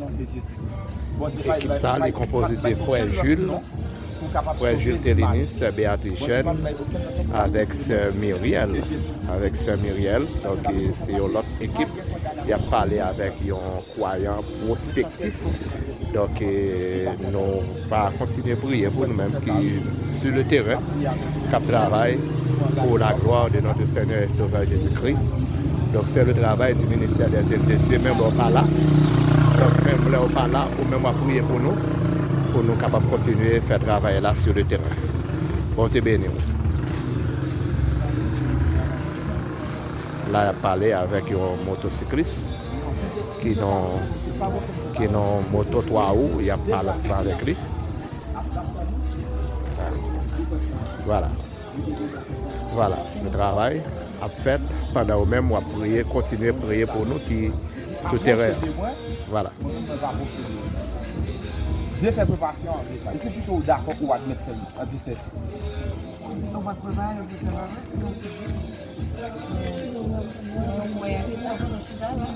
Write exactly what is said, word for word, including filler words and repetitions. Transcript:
Ekip sa, li konpoze de frè Jules, frè Jules Telinis, sè Béatrice Jeune, avèk sè Miriel, avèk sè Miriel. Donk, se yon lòt ekip. Y ap pale avèk yon kwayan pwospektif. Donk, eh, nou va kontinye priye pou nou menm ki sur le terrain, k ap travay pour la gloire de notre Seigneur et Sauveur Jésus-Christ. Donc, c'est le travail du ministère des œuvres de Dieu, menm lè w pa la. Donk, menm lè w pa la, ou menm w ap priye pou nou, pou nou kapab kontinye fè travay la sur le terrain. Bondye beni w. La, y ap pale avèk yon motosiklis ki nan, ki nan moto twa wou, y ap pale ansanm avèk li. Vwala. Vwala. Le travay ap fèt pandan ou menm w ap priye, kontinye priye pou nou ki sou teren. Vwala. Dye fè preparasyon an deja. Il suffit ke ou dakò, ou admèt sèlman. An distèt. Ou pa t prepare, ou te fè bagay, se yon sou di. Mwen, mwen, mwen, mwen chita la.